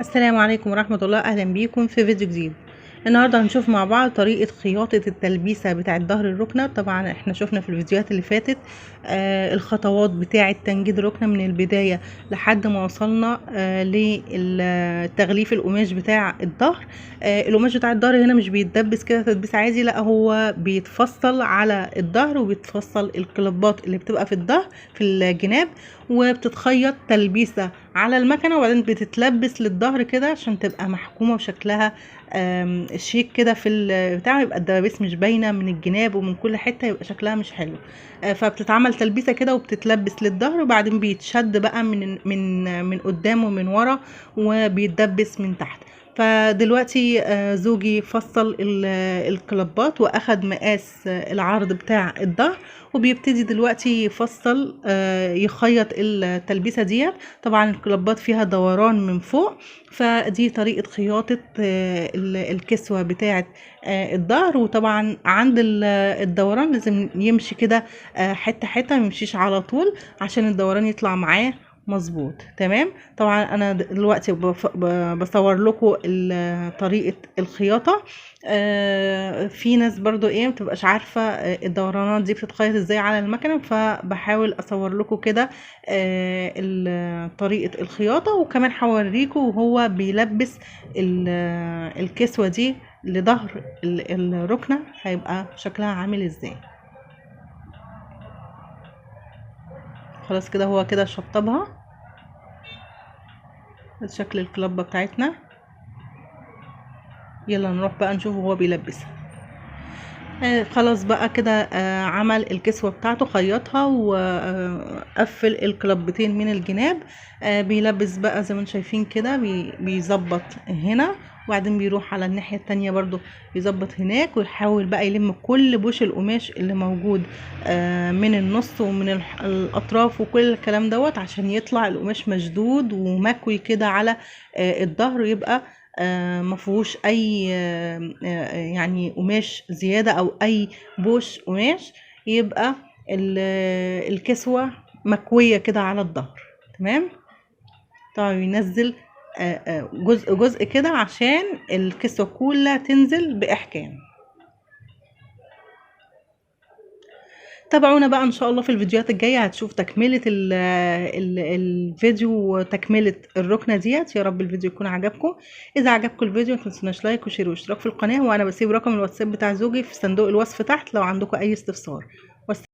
السلام عليكم ورحمة الله، أهلا بيكم في فيديو جديد. النهاردة هنشوف مع بعض طريقة خياطة التلبيسة بتاعة ظهر الركنة. طبعا احنا شفنا في الفيديوهات اللي فاتت الخطوات بتاعة تنجيد الركنة من البداية لحد ما وصلنا لتغليف القماش بتاع الظهر. القماش بتاع الظهر هنا مش بيتدبس كده تدبيس عادي، لا هو بيتفصل على الظهر وبيتفصل الكلبات اللي بتبقى في الظهر في الجناب، وبتتخيط تلبيسة على المكنة وبعدين بتتلبس للظهر كده عشان تبقى محكومة وشكلها شيك كده في البتاع، يبقى الدبابيس مش باينة من الجناب ومن كل حتة، يبقى شكلها مش حلو. فبتتعمل تلبيسة كده وبتتلبس للظهر، وبعدين بيتشد بقى من قدام ومن ورا وبيتدبس من تحت. فدلوقتي زوجي فصل الكلبات واخد مقاس العرض بتاع الظهر، وبيبتدي دلوقتي يفصل يخيط التلبيسة ديت. طبعا الكلبات فيها دوران من فوق، فدي طريقة خياطة الكسوة بتاعة الظهر. وطبعا عند الدوران لازم يمشي كده حتة حتة، ما يمشيش على طول عشان الدوران يطلع معاه مظبوط. تمام. طبعا انا دلوقتي بصور لكم طريقة الخياطة. في ناس برضو ما بتبقاش عارفة الدورانات دي بتتخيط ازاي على المكنة، فبحاول اصور لكم كده طريقة الخياطة، وكمان هوريكم وهو بيلبس الكسوة دي لظهر الركنة هيبقى شكلها عامل ازاي. خلاص كده هو كده شطبها شكل الكلبة بتاعتنا. يلا نروح بقى نشوف هو بيلبسها. خلاص بقى كده عمل الكسوة بتاعته، خيطها وقفل الكلبتين من الجناب. بيلبس بقى زي ما انتم شايفين كده، بيظبط هنا وبعدين بيروح على الناحية التانية برضو يظبط هناك، ويحاول بقى يلم كل بوش القماش اللي موجود من النص ومن الأطراف وكل الكلام دوت، عشان يطلع القماش مشدود ومكوي كده على الظهر، ويبقى ما فيهوش اي قماش زيادة او اي بوش قماش، يبقى الكسوة مكوية كده على الظهر. تمام. طبعا ينزل جزء جزء كده عشان الكسوة كلها تنزل بإحكام. تابعونا بقى ان شاء الله في الفيديوهات الجاية، هتشوف تكملة الفيديو وتكملة الركنة ديت. يا رب الفيديو يكون عجبكم. اذا عجبكم الفيديو ما تنسوناش like و share واشتراك في القناة، وانا بسيب رقم الواتساب بتاع زوجي في صندوق الوصف تحت لو عندكم اي استفسار.